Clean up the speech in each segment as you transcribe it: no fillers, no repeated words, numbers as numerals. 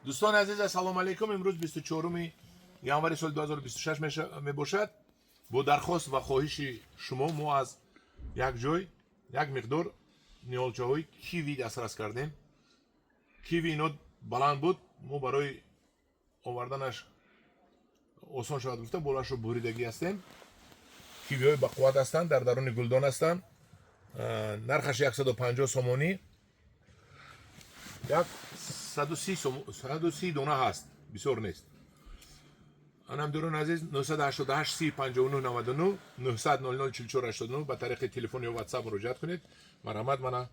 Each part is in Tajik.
Дӯстони азиз, ассалому алайкум. Имрӯз 24 январи соли 2026 мебошад. Бо дархост ва хоҳиши шумо мо аз як ҷой як миқдор ниҳолчаҳои киви дастрас кардем. Киви ино баланд буд, мо барои оварданаш осон шавад гуфта, болашро буридагӣ ҳастем. Кивиҳои бақувват ҳастанд, дар даруни гулдон ҳастанд. Нархаш 150 сомонӣ, 130 дона ҳаст, бисёр нест. Ана, ҳамдиёрони азиз, 988 30 59 99, 900 00 44 89 ба тариқи телефон ё WhatsApp муроҷиат кунед. Марҳамат, мана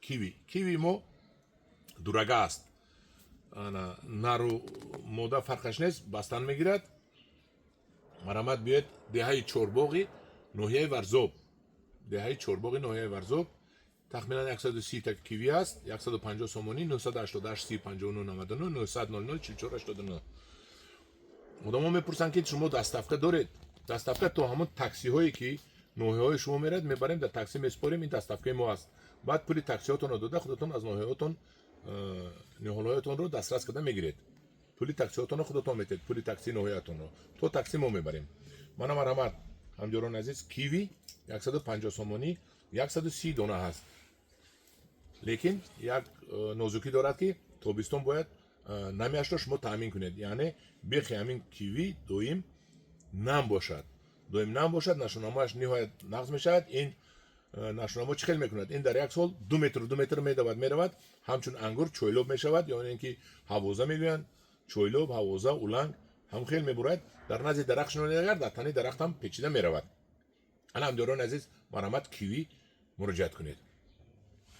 киви. Киви мо дурага аст, ана нару мода фарқаш нест, бастан мегирад. Марҳамат, биёед деҳаи Чорбоғи ноҳияи Варзоб, деҳаи Чорбоғи ноҳияи Варзоб. Тахминан 130 та киви аст, 150 сомонӣ, 988 30 59 99, 900 00 44 89. Одамо мепурсанд, ки шумо доставка доред? Доставка то ҳамон таксиҳое, ки ноҳияҳои шумо мерад, мебарем, дар такси месупорем. Ин доставкаи мо аст. Баъд пули таксиҳотонро дода, худатон аз ноҳияҳотон ниҳолҳоятонро дастрас карда мегиред. Пули таксиҳотонро худатон метиҳед, пули такси ноҳияатонро то такси мо мебарем. Мана, марҳамат, ҳамдиёрони азиз, киви 150 сомонӣ, 130 дона ҳаст. Лекин як нозукӣ дорад, ки тобистон бояд намиашро шумо таъмин кунед, яъне бехи ҳамин киви доим нам бошад, доим нам бошад, нашъунамояш ниҳоят нағз мешавад. Ин нашъунамо чӣ хел мекунад? Ин дар як сол 2 метр, 2 метр медавад, меравад, ҳамчун ангур чойлоб мешавад, ё ин ки ҳавоза мегӯянд, чойлоб, ҳавоза, уланг, ҳам хел мебурад. Дар назди дарахт шинонед, агар дар тани дарахт ҳам печида меравад. Ана, ҳамдиёрони азиз, марҳамат, киви муроҷиат кунед.